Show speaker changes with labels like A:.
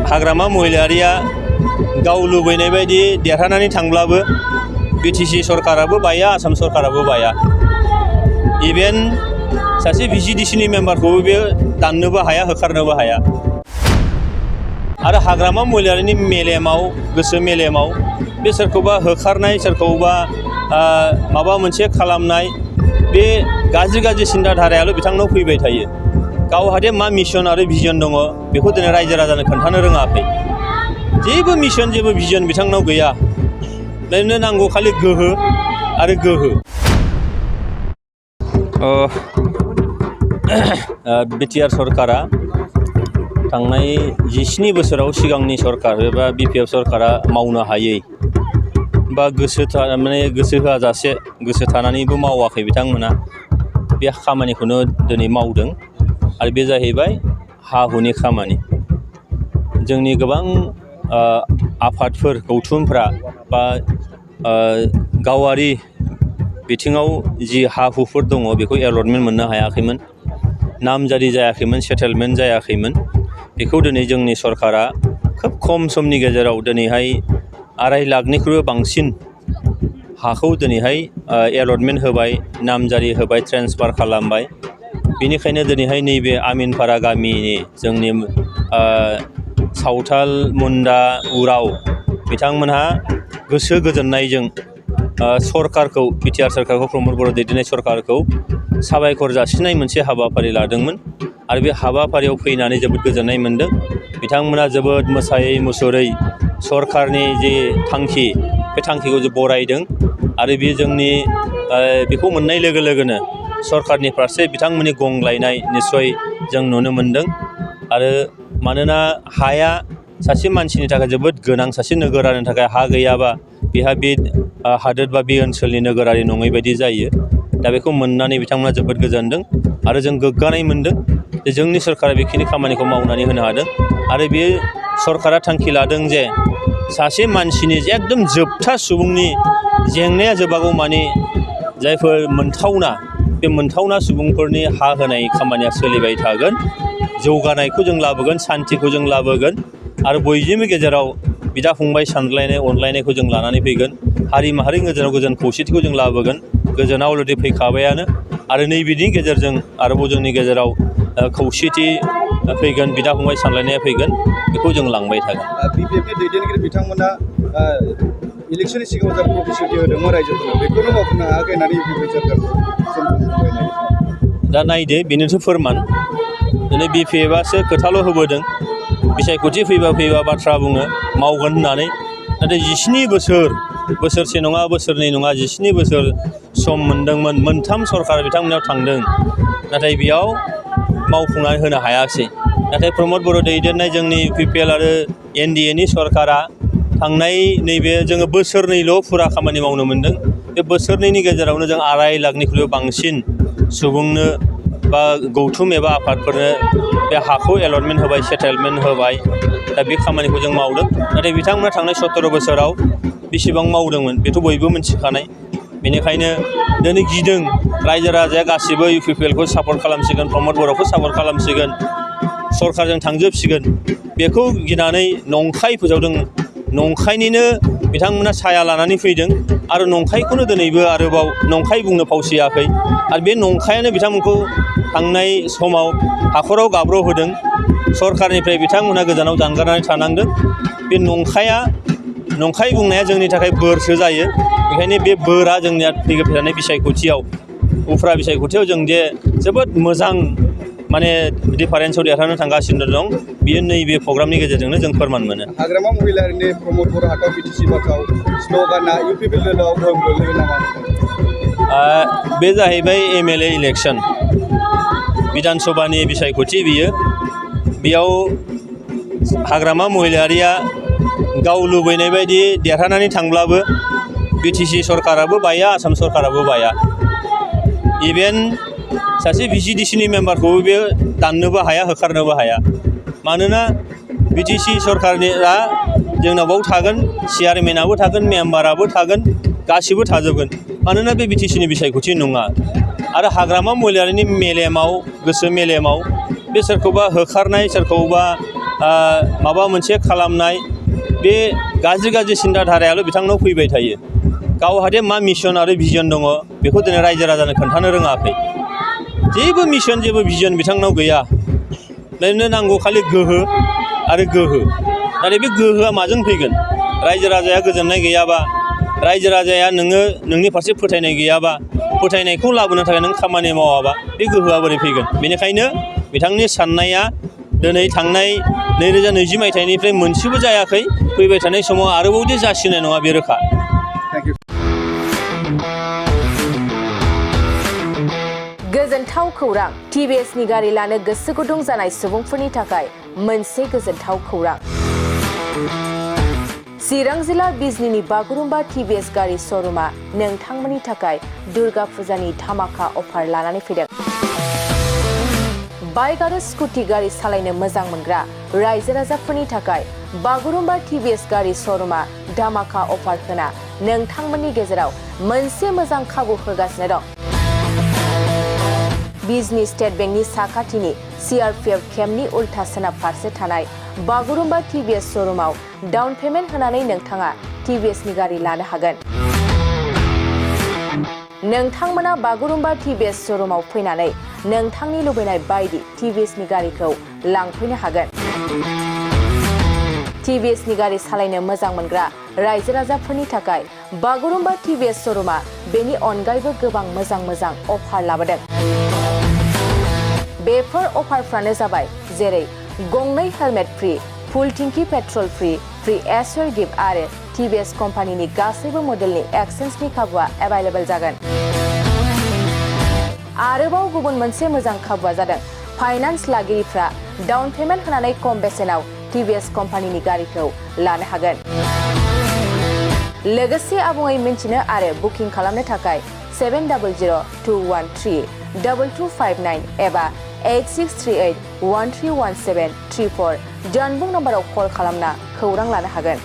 A: हाग्रामा महिलारिया गाव लुबैनाय बायदि देरहानानै थांब्लाबो बिटिसि सरकाराबो बाया आसाम सरकाराबो बाया इभेन सासे भिसिडिसिनि मेम्बारखौबो बे दाननोबो हाया होखारनोबो हाया आरो हाग्रामा महिलारिनि मेलेमाव गोसो मेलेमाव बे सोरखौबा होखारनाय सोरखौबा माबा मोनसे खालामनाय बे गाज्रि सिन्ताधारायाल' बिथांनाव फैबाय थायो गावहादे मा मिशन आरो भिजन दङ बेखौ दिनै रायजो राजानो खोन्थानो रोङाखै जेबो मिशन जेबो भिजन बिथांनाव गैया बेनो नांगौ खालि गोहो आरो गोहो बिटिआर सरकारा थांनाय 17 बोसोराव सिगांनि सरकार एबा बिपिएफ सरकारा मावनो हायै बा गोसो होआजासे गोसो थानानैबो मावाखै बिथांमोना बे खामानिखौनो दिनै मावदों आरो बे जाहैबाय हा हुनि खामानि जोंनि गोबां आफादफोर गौथुमफ्रा बा गावारि बिथिङाव जि हा हुफोर दङ बेखौ एलटमेन्ट मोननो हायाखैमोन नामजारि जायाखैमोन सेटेलमेन्ट जायाखैमोन बेखौ दिनै जोंनि सरकारा खोब खम समनि गेजेराव दिनैहाय 2.5 लाखनिख्रुइबो बांसिन हाखौ दिनैहाय एलटमेन्ट होबाय नामजारि होबाय ट्रेन्सफार खालामबाय बेनिखायनो दिनैहाय नैबे आमिनपारा गामिनि जोंनि सावथाल मुन्डा उराव बिथांमोनहा गोसो गोजोननायजों सरकारखौ बिटिआर सरकारखौ प्रमद बर' दैदेननाय सरकारखौ साबायखर जासिनाय मोनसे हाबाफारि लादोंमोन आरो बे हाबाफारियाव फैनानै जोबोद गोजोननाय मोनदों बिथांमोना जोबोद मोसायै मुसुरै सरकारनि जे थांखि बे थांखिखौ बरायदों आरो बे जोंनि बेखौ मोननाय लोगो लोगोनो सरकारनि फारसे बिथांमोननि गंग्लायनाय निस्सय जों नुनो मोनदों आरो मानोना हाया सासे मानसिनि थाखाय जोबोद गोनां सासे नोगोरारिनि थाखाय हा गैयाबा बेहा बे हादोर बा बे ओनसोलनि नोगोरारि नङै बायदि जायो दा बेखौ मोननानै बिथांमोना जोबोद गोजोनदों आरो जों गोग्गानाय मोनदों जे जोंनि सरकारा बेखिनि खामानिखौ मावनानै होनो हादों आरो बे सरकारा थांखि लादों जे सासे मानसिनि एकदम जोबथा सुबुंनि जेंनाया जोबागौ माने जायफोर मोनथावना बे मोनथावना सुबुंफोरनि हा होनाय खामानिया सोलिबाय थागोन जौगानायखौ जों लाबोगोन सान्तिखौ जों लाबोगोन आरो बयनिबो गेजेराव बिदा फंबाय सानलायनाय अनलायनायखौ जों लानानै फैगोन हारि माहारिनि गेजेराव गोजोन खौसेथिखौ जों लाबोगोन गोजोना अलरेडि फैखाबायानो आरो नैबेनि गेजेरजों आरोबाव जोंनि गेजेराव खौसेथि फैगोन बिदा फंबाय सानलायनाया फैगोन बेखौ जों लांबाय थागोन
B: बिपिएफनि दैदेनगिरि बिथांमोना इलेक्सननि सिगाङाव जा प्रतिश्रुति होदोंमोन रायजोफोरनो बेखौनो मावफुंनो हायाखै होननानै बिपिएफ सरकारखौ
A: दा नायदो बेनोथ' फोरमान दिनै बिपिएफआसो खोथाल' होबोदों बिसायख'थि फैबा बाथ्रा बुङो मावगोन होननानै नाथाय 17 बोसोरसे नङा बोसोरनै नङा 17 बोसोर सम मोनदोंमोन मोनथाम सरकार बिथांमोनाव थांदों नाथाय बेयाव मावफुंनानै होनो हायाखिसै नाथाय प्रमद बर' दैदेननाय जोंनि इउपिपिएल आरो एनडिएनि सरकारा थांनाय नैबे जोङो बोसोरनैल' फुरा खामानि मावनो मोनदों बे बोसोरनैनि गेजेरावनो जों 2.5 लाखनिख्रुइबो बांसिन सुबुंनो बा गौथुम एबा आफादफोरनो बे हाखौ एलटमेन्ट होबाय सेटेलमेन्ट होबाय दा बे खामानिखौ जों मावदों नाथाय बिथांमोना थांनाय 17 बोसोराव बेसेबां मावदोंमोन बेथ' बयबो मिथिखानाय बेनिखायनो दिनै गिदों रायजो राजाया गासिबो इउपिपिएलखौ सापर्ट खालामसिगोन प्रमद बर'खौ सापर्ट खालामसिगोन सरकारजों थांजोबसिगोन बेखौ गिनानै नंखाय फोसावदों नंखायनिनो बिथांमोना साया लानानै फैदों आरो नंखायखौनो दिनैबो आरोबाव नंखाय बुंनो फावसियाखै आरो बे नंखायानो बिथांमोनखौ थांनाय समाव हाखराव गाब्र'होदों सरकारनिफ्राय बिथांमोनहा गोजानाव जानगारनानै थानांदों बे नंखाय बुंनाया जोंनि थाखाय बोरसो जायो बेखायनो बे बोरा जोंनिया फैबाय थानाय बिसायख'थियाव उफ्रा बिसायख'थियाव जों जे जोबोद मोजां माने डिफारेन्सआव देरहानो थांगासिनो दं बियो नैबे प्रग्रामनि गेजेरजोंनो जों फोरमान मोनो
B: हाग्रामा महिलारिनि प्रमद बर' हाथाव बिटिसि बाथाव स्ल'गाना इउपिपिएलआव गोहोम गोग्लैगोन नामा
A: बे जाहैबाय एमएलए इलेक्सन विधान सभानि बिसायख'थि बियो बेयाव हाग्रामा महिलारिया गाव लुबैनाय बायदि देरहानानै थांब्लाबो बिटिसि सरकाराबो बाया आसाम सरकाराबो बाया इभेन सासे भिसिडिसिनि मेम्बारखौबो बे दाननोबो हाया होखारनोबो हाया मानोना बिटिसि सरकारनिया जोंनाव बाव थागोन चेयारमेनाबो थागोन मेम्बाराबो थागोन गासिबो थाजोबगोन मानोना बे बिटिसिनि बिसायख'थि नङा आरो हाग्रामा महिलारिनि मेलेमाव गोसो मेलेमाव बे सोरखौबा होखारनाय सोरखौबा माबा मोनसे खालामनाय बे गाज्रि सिन्ताधारायाल' बिथांनाव फैबाय थायो। गावहादे मा मिशन आरो भिजन दङ बेखौ दिनै रायजो राजानो खोन्थानो रोङाखै। जेबो मिशन जेबो भिजन बिथांनाव गैया। बेनो नांगौ खालि गोहो आरो गोहो। नाथाय बे गोहोआ माजों फैगोन? रायजो राजाया गोजोननाय गैयाबा, रायजो राजाया नोंनि फारसे फोथायनाय गैयाबा, फोथायनायखौ लाबोनो थाखाय नों खामानि मावाबा बे गोहोआ बोरै फैगोन? बेनिखायनो बिथांनि साननाया दिनै थांनाय 2020 मायथाइनिफ्राय मोनसेबो जायाखै। फैबाय थानाय समाव आरोबावदि जासिनाय नङा बे रोखा।
C: गोजोनथाव खौरां। टिभिएसनि गारि लानो गोसो गुदुं जानाय सुबुंफोरनि थाखाय मोनसे गोजोनथाव खौरां। चिरां जिल्ला बिजनीनि बागुरुम्बा टिभिएस गारि श'रुमा नोंथांमोननि थाखाय दुर्गा फुजानि धामाका अफार लानानै फैदों। बाइक आरो स्कुटि गारि सालायनो मोजां मोनग्रा रायजो राजाफोरनि थाखाय बागुरुम्बा टिभिएस गारि श'रुमा धामाका अफार होना नोंथांमोननि गेजेराव मोनसे मोजां खाबु होगासिनो दं। बिजनी स्टेट बेंकनि साखाथिनि CRPF केम्पनि उल्था सोनाब फारसे थानाय बागुरुम्बा टिभिएस श'रुमाव डाउन पेमेन्ट होनानै नोंथाङा टिभिएसनि गारि लानो हागोन। नोंथांमोना बागुरुम्बा टिभिएस श'रुमाव फैनानै नोंथांनि लुबैनाय बायदि टिभिएसनि गारिखौ लांफैनो हागोन। टिभिएसनि गारि सालायनो मोजां मोनग्रा रायजो राजाफोरनि थाखाय बागुरुम्बा टिभिएस श'रुमा बेनि अनगायैबो गोबां मोजां अफार लाबोदों। बेफोर अफारफ्रानो जाबाय जेरै गंनै हेलमेट फ्रि, फुल टिंकि पेट्रल फ्रि एसर गिफ्ट आरो टिभिएस कम्पानिनि गासैबो मडेलनि एक्सचेन्जनि खाबुआ एभेलेबल जागोन। आरोबाव गुबुन मोनसे मोजां खाबुआ जादों फाइनान्स लागिरिफ्रा डाउन पेमेन्ट होनानै खम बेसेनाव टिभिएस कम्पानिनि गारिखौ लानो हागोन। लोगोसे आबुङै मिन्थिनो आरो बुकिं खालामनो थाखाय 7002132259 एबा 8638131734 जानबुं नम्बराव कल खालामना खौरां लानो हागोन।